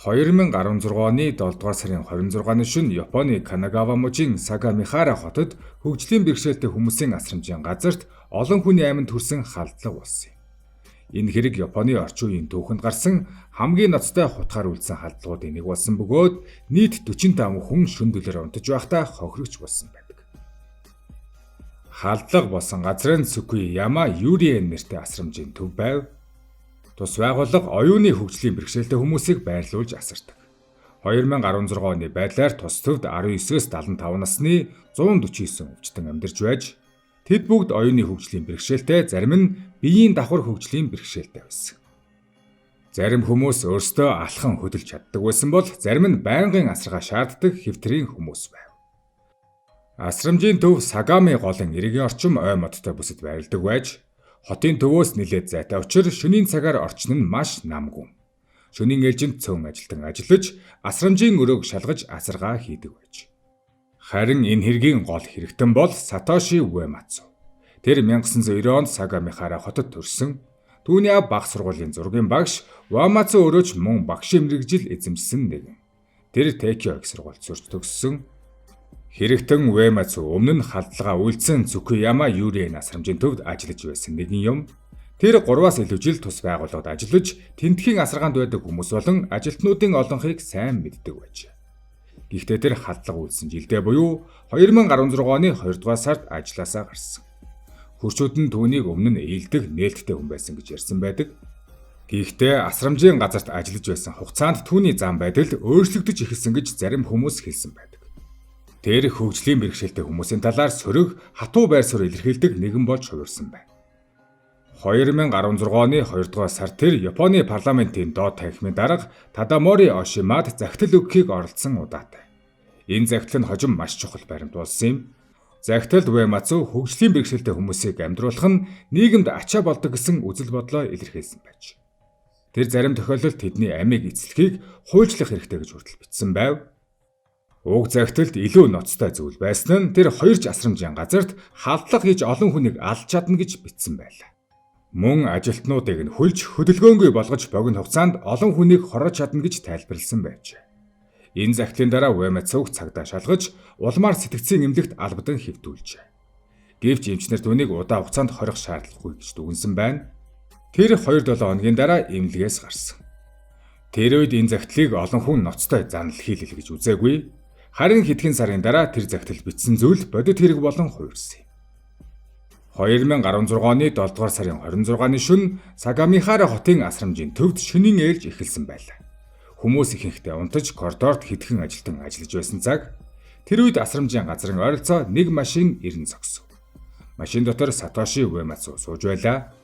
2016 оны 7 дугаар сарын 26-ны шөнө Японы Канагава мужийн Сагамихара хотод хөгжлийн бэрхшээлтэй хүмүүсийн асрамжийн газарт олон хүний аминд хүрсэн халдлага болсон юм. Энэ хэрэг Японы орчин үеийн түүхэнд гарсан хамгийн ноцтой хутгаар үлдсэн халдлагуудын нэг болсон бөгөөд нийт 45 хүн шөнө дөлөөр унтаж байхдаа хохирогч болсон байдаг. Халдлага болсон газар нь Цукуяма Юриэн нэртэй асрамжийн төв байв. Тус байгууллага оюуны хөгжлийн бэрхшээлтэй хүмүүсийг байрлуулж асардаг. 2016 оны байдлаар тус төвд 19-өөс 75 насны 149 өвчтөн амьдарч байж, тэд бүгд оюуны хөгжлийн бэрхшээлтэй, зарим нь биеийн давхар хөгжлийн бэрхшээлтэй байсан. Зарим хүмүүс өөрсдөө алхан хөдөлж чаддаг байсан бол зарим нь байнгын асаргаа шаарддаг хэвтрийн хүмүүс байв. Асрамжийн төв Сагами голын эргийн орчим ой модтой бүсэд байрладаг байж, хотын төвөөс нэлээд зайтай учир шөнийн цагаар орчин нь маш намгүн. Шөнийн ээлжинд цөөн ажилтан ажиллаж, асрамжийн өрөөг шалгаж асаргаа хийдэг байж. Харин энэ хэргийн гол хэрэгтэн бол Сатоши Уэмацу. Тэр 1990 онд Сагамихара хотод төрсөн. Түүний аав бага сургуулийн зургийн багш, Уэмацу өөрөө ч мөн багшийн мэргэжил эзэмшсэн нэгэн. Тэр Токио их сургуульд сурч төгссөн. Хэрэгтэн Уэмацу өмнө нь халдлагаа үйлдсэн Цукуяма Юриэн асрамжийн төвд ажиллаж байсан нэгэн юм. Тэр 3-аас илүү жил тус байгууллагад ажиллаж, тэндхийн асаргаанд байдаг хүмүүс болон ажилтнуудын олонхыг сайн мэддэг байжээ. Гэхдээ тэр халдлага үйлдсэн жилдээ буюу 2016 оны 2 дугаар сард ажлаасаа гарсан. Хөрчүүд нь түүнийг өмнө нь ээлдэг, нээлттэй хүн байсан гэж ярьсан байдаг. Гэхдээ асрамжийн газарт ажиллаж байсан хугацаанд түүний зан байдал өөрчлөгдөж эхэлсэн гэж зарим хүмүүс хэлсэн байдаг. Тэр хөгжлийн бэрхшээлтэй хүмүүсийн талаар сөрөг, хатуу байр суурь илэрхийлдэг нэгэн болж хувирсан байна. 2016 оны 2 дугаар сард тэр Японы парламентын доод танхимын дарга Тадамори Ошимад захидал өгөхийг оролдсон удаатай. Энэ захидал нь хожим маш чухал баримт болсон юм. Захидалд Уэмацу хөгжлийн бэрхшээлтэй хүмүүсийг амьдруулах нь нийгэмд ачаа болдог гэсэн үзэл бодлоо илэрхийлсэн байж. Тэр зарим тохиолдолд тэдний амийг эцэслэхийг хуульчлах хэрэгтэй гэж хүртэл бичсэн байв. Уг захидалд илүү ноцтой зүйл байсан нь тэр хоёр ч асрамжийн газарт халдлага хийж олон хүнийг алж чадна гэж бичсэн байлаа. Мөн ажилтнуудыг нь хүлж хөдөлгөөнгүй болгож богино хугацаанд олон хүнийг хорож чадна гэж тайлбарласан байжээ. Энэ захидлын дараа Уэмацуг цагдаа шалгаж улмаар сэтгцийн эмнэлэгт албадан хэвтүүлжээ. Гэвч эмчнэр түүнийг удаан хугацаанд хорих шаардлагагүй гэж дүгнсэн байна. Тэр 2-7 хоногийн дараа эмнэлгээс гарсан. Тэр үед энэ захидлыг олон хүн ноцтой занал хийлэл гэж үзээгүй. Харин хэдхэн сарын дараа тэр захидал бичсэн зүйл бодит хэрэг болон хувирсан юм. 2016 оны 7 дугаар сарын 26-ны шөнө Сагамихара хотын асрамжийн төвд шөнийн ээлж эхэлсэн байлаа. Хүмүүс ихэнхдээ унтаж коридорт хэдхэн ажилтан ажиллаж байсан цаг тэр үед асрамжийн газрын ойролцоо нэг машин ирэн зогсов. Машин дотор Сатоши Уэмацу сууж байлаа.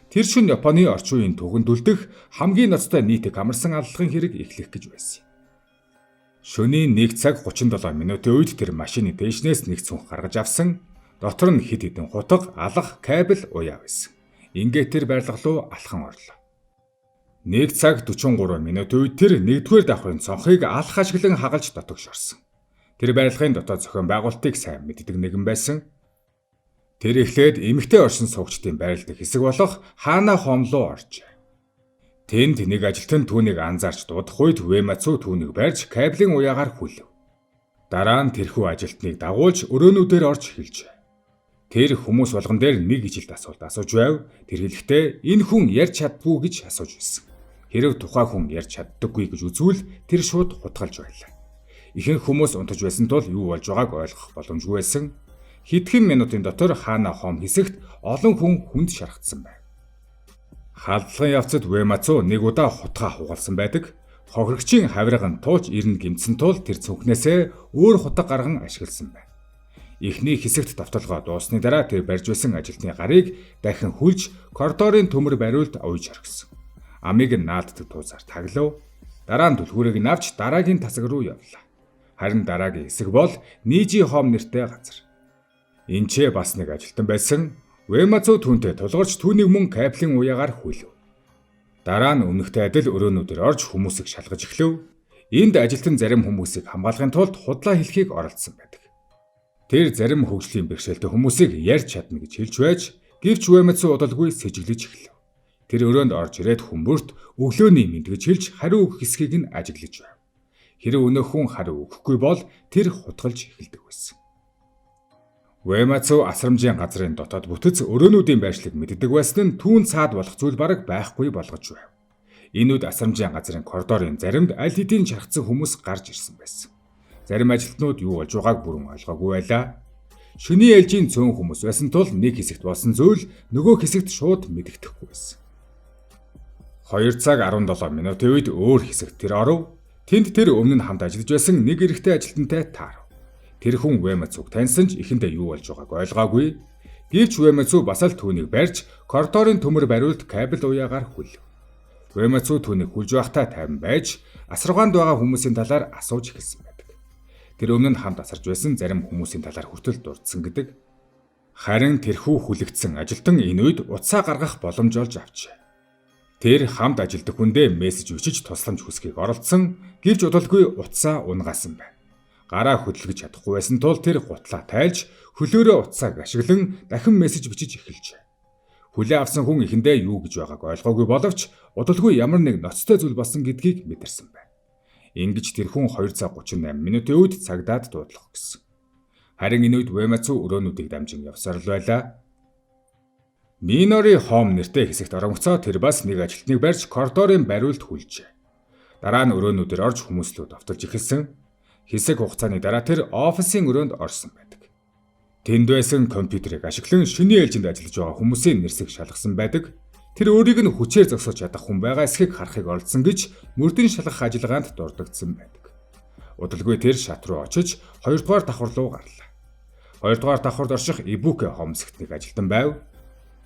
Тэр шөнө Японы орчин үеийн түүхэнд үлдэх хамгийн ноцтой нийт их амарсан аллагын хэрэг эхлэх гэж байсан юм. Шөнийн 1 цаг 37 минутын үед тэр машины дээшнээс нэг цүнх гаргаж авсан. Дотор нь хэд хэдэн хутга, алах, кабель уяа байсан. Ингээд тэр барилга руу алхан орлоо. 1 цаг 43 минутын үед тэр нэгдүгээр давхрын цонхыг алх ашиглан хагалж дотогш орсон. Тэр барилгын дотоод зохион байгуулалтыг сайн мэддэг нэгэн байсан. Тэр эхлээд эмэгтэй оршин суугчдын байрладаг хэсэг болох Хана Хом руу оржээ. Тэнд нэг ажилтан түүнийг анзаарч дуудах үед Уэмацу түүнийг барьж кабелийн уяагаар хүлэв. Дараа нь тэрхүү ажилтныг дагуулж өрөөнүүдээр орж эхэлжээ. Тэр хүмүүс болгон дээр нэг ижилт асуулт асууж байв. Тэр хэлэхдээ энэ хүн ярьж чаддгүй гэж асууж байсан. Хэрэв тухайн хүн ярьж чаддаггүй гэж үзвэл тэр шууд хутгалж байлаа. Ихэнх хүмүүс унтаж байсан тул юу болж байгааг ойлгох боломжгүй байсан. Хэдхэн минутын дотор Хана Хом хэсэгт олон хүн хүнд шархагдсан байв. Халдлагын явцад Уэмацу нэг удаа хутгаа хугалсан байдаг. Хохирогчийн хавирга нь тууж ирнэ гэмтсэн тул тэр цүнхнээсээ өөр хутга гарган ашигласан байна. Эхний хэсэгт довтолгоо дууссаны дараа тэр барьж байсан ажилтны гарыг дахин хүлж коридорын төмөр бариулд уйж орхисон. Амийг нь наалддаг туузаар таглав. Дараа нь түлхүүрийг нь авч дараагийн тасаг руу явлаа. Харин дараагийн хэсэг бол Нижи Хом нэртэй газар. Энд ч бас нэг ажилтан байсан. Уэмацу түүнтэй тулгарч түүнийг мөн кабелийн уяагаар хүлэв. Дараа нь өмнөхтэй адил өрөөнүүдээр орж хүмүүсийг шалгаж эхлэв. Энд ажилтан зарим хүмүүсийг хамгаалахын тулд худлаа хэлэхийг оролдсон байдаг. Тэр зарим хөгжлийн бэрхшээлтэй хүмүүсийг ярьж чадна гэж хэлж байж, гэвч Уэмацу удалгүй сэжиглэж эхлэв. Тэр өрөөнд орж ирээд хүмүүрт өглөөний мэнд гэж хэлж хариу өгөх хэсгийг нь ажиглаж байв. Хэрэв өнөөх хүн хариу өгөхгүй бол тэр хутгалж эхэлдэг байсан. Уэмацу асрамжийн газрын дотоод бүтэц өрөөнүүдийн байршлыг мэддэг байсан нь түүн цаад болох зүйл бараг байхгүй болгож байв. Энэ үед асрамжийн газрын коридорын заримд аль хэдийн шархацсан хүмүүс гарч ирсэн байсан. Зарим ажилтнууд юу болж байгааг бүрэн ойлгоогүй байлаа. Шөнийн ээлжийн цөөн хүмүүс байсан тул нэг хэсэгт болсон зүйл нөгөө хэсэгт шууд мэдэгдэхгүй байсан. 2 цаг 17 минутын үед өөр хэсэгт тэр оров. Тэнд тэр өмнө нь хамт ажиллаж байсан нэг эрэгтэй ажилтнтай таарав. Тэр хүн Уэмацуг таньсан ч эхэндээ юу болж байгааг ойлгоогүй. Гэвч Уэмацу бас л түүнийг барьж коридорын төмөр бариулт кабель уяагаар хүлв. Уэмацу түүнийг хүлж байхдаа тайван байж асаргаанд байгаа хүмүүсийн талаар асууж эхэлсэн байдаг. Тэр өмнө нь хамт асарч байсан зарим хүмүүсийн талаар хүртэл дурдсан гэдэг. Харин тэрхүү хүлэгдсэн ажилтан энэ үед утсаа гаргах боломж олж авчээ. Тэр хамт ажилдаг хүндээ мессеж өчиж тусламж хүсхийг оролдсон, гэвч удалгүй утсаа унагаасан байна. Гараа хөдөлгөж чадахгүй байсан тул тэр гутлаа тайлж хөлөөрөө утсааг ашиглан дахин мессеж бичиж эхэлжээ. Хүлээн авсан хүн эхэндээ юу гэж байгааг ойлгоогүй боловч удалгүй ямар нэг ноцтой зүйл болсон гэдгийг мэдэрсэн байна. Ингэж тэр хүн 2 цаг 38 минутын үед цагдаад дуудлах гэсэн. Харин энэ үед Уэмацу өрөөнүүдийг дамжин явсаар л байлаа. Минори Хом нэртэй хэсэгт оронгоцоо тэр бас нэг ажилтныг барьж коридорын бариулт хүлжээ. Дараа нь өрөөнүүдээр орж хүмүүс лүү довтолж эхэлсэн. Хэсэг хугацааны дараа тэр офисын өрөөнд орсон байдаг. Тэнд байсан компьютерыг ашиглан шөнийн ээлжинд ажиллаж байгаа хүмүүсийн нэрсийг шалгасан байдаг. Тэр өөрийг нь хүчээр зогсоож чадах хүн байгаа эсхийг харахыг оролдсон гэж мөрдөн шалгах ажиллагаанд дурдагдсан байдаг. Удалгүй тэр шат руу очиж 2 дугаар давхар руу гарлаа. 2 дугаар давхарт орших Ибүкэ хомсогт нэг ажилтан байв.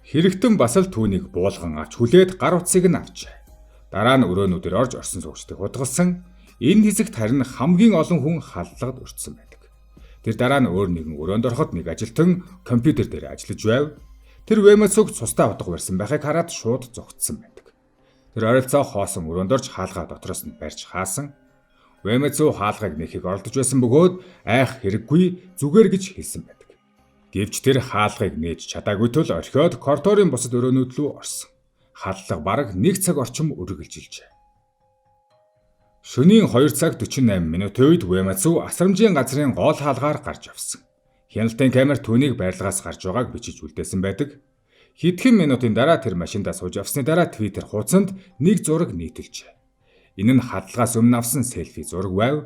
Хэрэгтэн бас л түүнийг буулган авч хүлээд гар утсыг нь авчээ. Дараа нь өрөөнүүдээр орж орсон суугчдыг хутгалсан. Энэ хэсэгт харин хамгийн олон хүн халдлагад өртсөн байдаг. Тэр дараа нь өөр нэгэн өрөөнд ороход нэг ажилтан компьютер дээр ажиллаж байв. Тэр Уэмацуг цустай утга барьсан байхыг хараад шууд зугтсан байдаг. Тэр ойролцоо хоосон өрөөнд орж хаалгаа дотроос нь барьж хаасан. Уэмацу хаалгыг нээхийг оролдож байсан бөгөөд айх хэрэггүй, зүгээр гэж хэлсэн байдаг. Гэвч тэр хаалгыг нээж чадаагүй тул орхиод коридорын бусад өрөөнүүд лүү орсон. Халдлага бараг 1 цаг орчим үргэлжилжээ. Шөнийн 2 цаг 48 минутын үед Уэмацу асрамжийн газрын гол хаалгаар гарч явсан. Хяналтын камер түүнийг барилгаас гарч байгааг бичиж үлдээсэн байдаг. Хэдхэн минутын дараа тэр машиндаа сууж явсны дараа Twitter хуудсанд нэг зураг нийтэлжээ. Энэ нь халдлагаас өмнө авсан селфи зураг байв.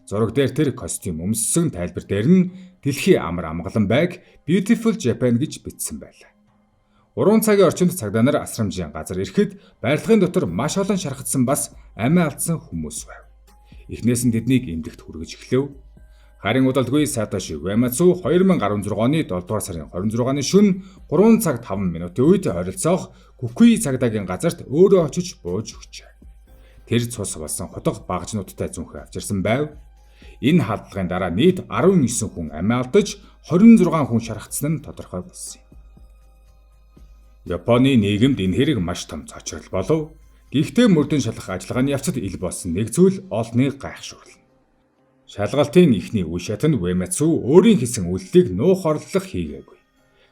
Зураг дээр тэр костюм өмссөн, тайлбар дээр нь "Дэлхий амар амгалан байг, Beautiful Japan" гэж бичсэн байлаа. 3 цагийн орчимд цагдаа нар асрамжийн газар ирэхэд барилгын дотор маш олон шархадсан бас амиа алдсан хүмүүс байв. Эхнээс нь тэднийг эмнэлэгт хүргэж эхлэв. Харин удалгүй Сатоши Уэмацу 2016 оны 7 дугаар сарын 26-ны шөнө 3 цаг 5 минутын үед ойролцоох Гүкүй цагдаагийн газарт өөрөө очиж бууж өгчээ. Тэр цус болсон хутга багажнуудтай зүнхээ авчирсан байв. Энэ халдлагын дараа нийт 19 хүн амиа алдаж, 26 хүн шархадсан нь тодорхой болсон юм. Японы нийгэмд энэ хэрэг маш том цочрол болов. Гэхдээ мөрдөн шалгах ажиллагааны явцад ил болсон нэг зүйл олныг гайхшруулна. Шалгалтын эхний үе шатанд Уэмацу өөрийн хийсэн үйлдэлийг нуух орлого хийгээгүй.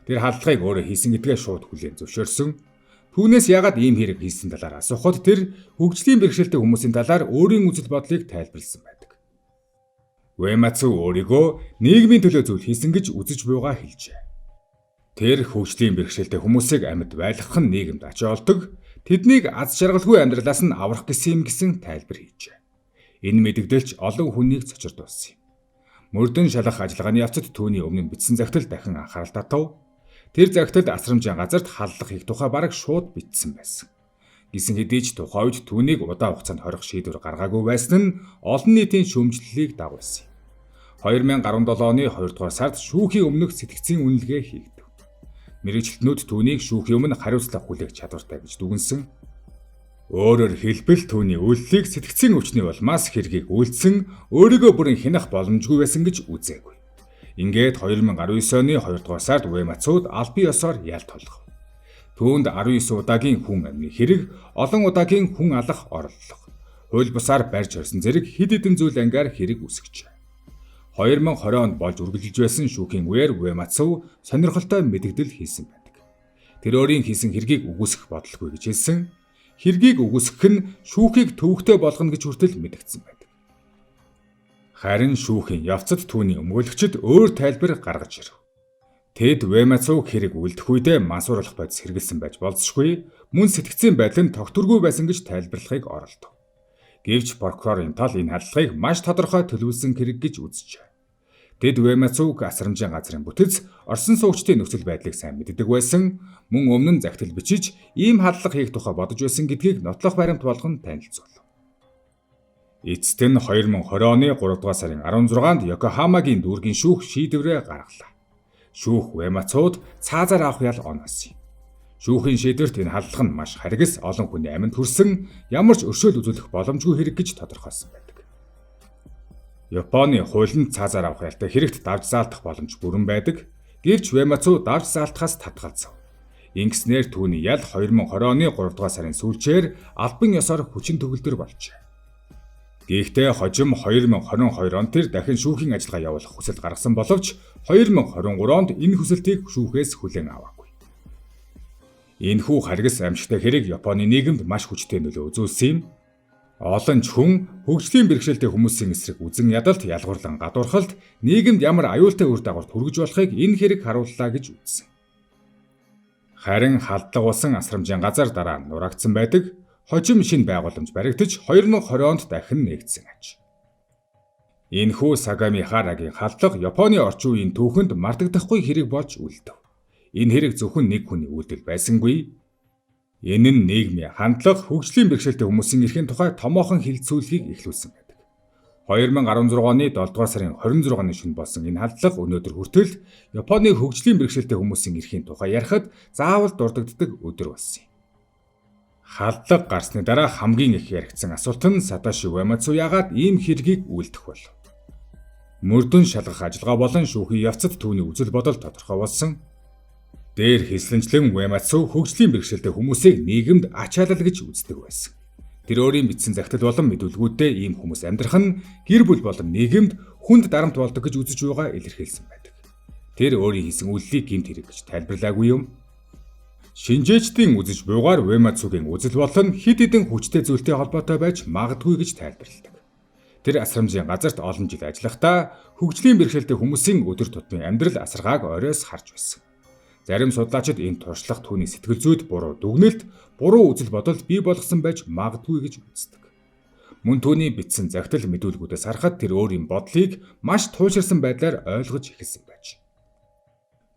Тэр халдлагыг өөрөө хийсэн гэдгээ шууд хүлээн зөвшөөрсөн. Түүнээс яагаад ийм хэрэг хийсэн талаар асуухад тэр хөгжлийн бэрхшээлтэй хүмүүсийн талаар өөрийн үзэл бодлыг тайлбарласан байдаг. Уэмацу өөрийгөө нийгмийн төлөө зүйл хийсэн гэж үзэж буйгаа хэлжээ. Тэр хөгжлийн бэрхшээлтэй хүмүүсийг амьд байлгах нь нийгэмд ач олдог, тэднийг аз жаргалгүй амьдралаас нь аврах гэсэн юм гэсэн тайлбар хийжээ. Энэ мэдэгдэл ч олон хүнийг цочирдуулсан юм. Мөрдөн шалгах ажиллагааны явцад түүний өмнө бичсэн захидал дахин анхаарал татав. Тэр захидалд асрамжийн газарт халдлага хийх тухай бараг шууд бичсэн байсан. Гэсэн хэдий ч тухайн үед түүнийг удаан хугацаанд хорих шийдвэр гаргаагүй байсан нь олон нийтийн шүүмжлэлийг дагуулсан юм. 2017 оны 2 дугаар сард шүүхийн өмнөх сэтгцийн үнэлгээ хийгдэв. Мэргэжилтнүүд түүнийг шүүхийн өмнө хариуцлага хүлээх чадвартай гэж дүгнэсэн. Өөрөөр хэлбэл, түүний үйлдэлийг сэтгцийн өвчний улмаас хэргийг үйлдсэн, өөрийгөө бүрэн хянах боломжгүй байсан гэж үзээгүй. Ингээд 2019 оны 2 дугаар сард Уэмацуд албан ёсоор ялт холгов. Түүнд 19 удаагийн хүн амны хэрэг, олон удаагийн хүн алах оролдлого, хууль бусаар барьж хорьсон зэрэг хэд хэдэн зүйл ангаар хэрэг үүсгэжээ. 2020 онд болж үргэлжилж байсан шүүхийн үеэр Уэмацу сонирхолтой мэдэгдэл хийсэн байдаг. Тэр өөрийн хийсэн хэргийг үгүйсгэх бодолгүй гэж хэлсэн. Хэргийг үгүйсгэх нь шүүхийг төвөгтэй болгоно гэж хүртэл мэдэгдсэн байдаг. Харин шүүхийн явцад түүний өмгөөлөгчид өөр тайлбар гаргаж ирэв. Тэд Уэмацуг хэрэг үлдэх үедээ мансууруулах бодис хэрэглэсэн байж болзошгүй, мөн сэтгцийн байдал нь тогтворгүй байсан гэж тайлбарлахыг оролдов. Гэвч прокурорын тал энэ халдлагыг маш тодорхой төлөвлөсөн хэрэг гэж үзжээ. Тэд Уэмацуг асрамжийн газрын бүтэц орсон суугчдын нөхцөл байдлыг сайн мэддэг байсан, мөн өмнө нь захидал бичиж ийм халдлага хийх тухай бодож байсан гэдгийг нотлох баримт болгон танилцуулав. Эцэст нь 2020 оны 3 дугаар сарын 16-нд Йокохамагийн дүүргийн шүүх шийдвэрээ гаргалаа. Шүүх Уэмацуд цаазаар авах ял оноос юм. Шүүхийн шийдвэрт энэ халдлага нь маш харгас, олон хүний аминд хүрсэн, ямар ч өршөөл үзүүлэх боломжгүй хэрэг гэж тодорхойлсон байдаг. Японы хуулинд цаазаар авах ялтай хэрэгт давж заалтах боломж бүрэн байдаг. Гэвч Уэмацу давж заалтахаас татгалзав. Ингэснээр түүний ял 2020 оны 3 дугаар сарын сүүлчээр албан ёсоор хүчин төгөлдөр болжээ. Гэхдээ хожим 2022 онд тэр дахин шүүхийн ажиллагаа явуулах хүсэл гаргасан боловч 2023 онд энэ хүсэлтийг шүүхээс хүлээн аваагүй. Энэхүү харгас аймшигтай хэрэг Японы нийгэмд маш хүчтэй нөлөө үзүүлсэн юм. Олон ч хүн хөгжлийн бэрхшээлтэй хүмүүсийн эсрэг үзэн ядалт, ялгуурлан гадуурхалт нийгэмд ямар аюултай үр дагаварт хүргэж болохыг энэ хэрэг харууллаа гэж үзсэн. Харин халдлага болсон асрамжийн газар дараа нь нураагдсан байдаг. Хожим шинэ байгууламж баригдаж 2020 онд дахин нээгдсэн аж. Энэхүү Сагамихарагийн халдлага Японы орчин үеийн түүхэнд мартагдахгүй хэрэг болж үлдэв. Энэ хэрэг зөвхөн нэг хүний үйлдэл байсангүй. Энэ нь нийгмийн хандлага, хөгжлийн бэрхшээлтэй хүмүүсийн эрхийн тухай томоохон хэлэлцүүлгийг эхлүүлсэн байдаг. 2016 оны 7 дугаар сарын 26-ны шөнө болсон энэ халдлага өнөөдөр хүртэл Японы хөгжлийн бэрхшээлтэй хүмүүсийн эрхийн тухай ярихад заавал дурддагддаг өдөр болсон юм. Халдлага гарсны дараа хамгийн их яригдсан асуулт нь Сатоши Уэмацу яагаад ийм хэргийг үйлдэх болов? Мөрдөн шалгах ажиллагаа болон шүүхийн явцад түүний үзэл бодол тодорхой болсон. Дээр хэлсэнчлэн Уэмацу хөгжлийн бэрхшээлтэй хүмүүсийг нийгэмд ачаалал гэж үздэг байсан. Тэр өөрийн бичсэн захидал болон мэдүүлгүүддээ ийм хүмүүс амьдрах нь гэр бүл болон нийгэмд хүнд дарамт болдог гэж үзэж байгаагаа илэрхийлсэн байдаг. Тэр өөрийн хийсэн үйлдэлийг гэмт хэрэг гэж тайлбарлаагүй юм. Шинжээчдийн үзэж буйгаар Уэмацугийн үзэл бодол нь хэд хэдэн хүчтэй зүйлтэй холбоотой байж магадгүй гэж тайлбарладаг. Тэр асрамжийн газарт олон жил ажиллахдаа хөгжлийн бэрхшээлтэй хүмүүсийн өдөр тутмын амьдрал асаргааг оройс харж байсан. Зарим судлаачид энэ туршлага түүний сэтгэл зүйд буруу дүгнэлт, буруу үзэл бодол бий болгосон байж магадгүй гэж үздэг. Мөн түүний бичсэн захидал мэдүүлгүүдээс харахад тэр өөрийн бодлыг маш туйлширсан байдлаар ойлгож эхэлсэн байж.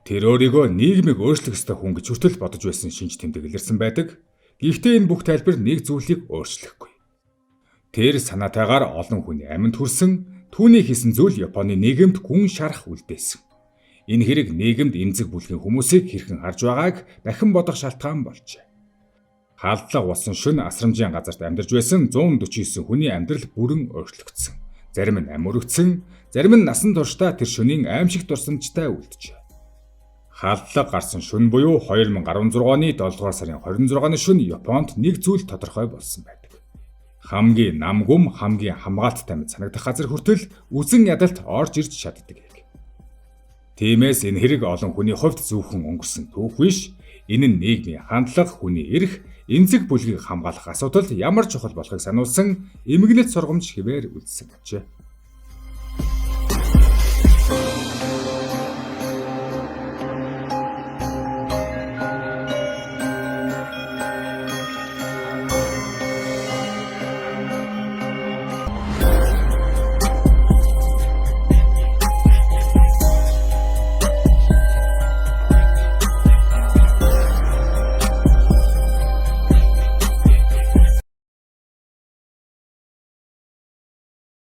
Тэр өөрийгөө нийгмийг өөрчлөх ёстой хүн гэж хүртэл бодож байсан шинж тэмдэг илэрсэн байдаг. Гэхдээ энэ бүх тайлбар нэг зүйлийг өөрчлөхгүй. Тэр санаатайгаар олон хүний аминд хүрсэн, түүний хийсэн зүйл Японы нийгэмд гүн шарх үлдээсэн. Энэ хэрэг нийгэмд эмзэг бүлгийн хүмүүсийг хэрхэн харж байгааг дахин бодох шалтгаан болжээ. Халдлага болсон шөнө асрамжийн газарт амьдарч байсан 149 хүний амьдрал бүрэн өөрчлөгдсөн. Зарим нь амь өргөцсөн, зарим нь насан туршдаа тэр шөнийн аймшигт дурсамжтай үлджээ. Халдлага гарсан шөнө буюу 2016 оны 7 дугаар сарын 26-ны шөнө Японд нэг зүйл тодорхой болсон байдаг. Хамгийн нам гүм, хамгийн хамгаалттай мэт санагдах газар хүртэл үзэн ядалт орж ирж чаддаг. Тиймээс энэ хэрэг олон хүний хувьд зөвхөн өнгөрсөн түүх биш, энэ нь нийгмийн хандлага, хүний эрх, эмзэг бүлгийг хамгаалах асуудал ямар чухал болохыг сануулсан эмгэнэлт сургамж хэвээр үлдсэн ажээ.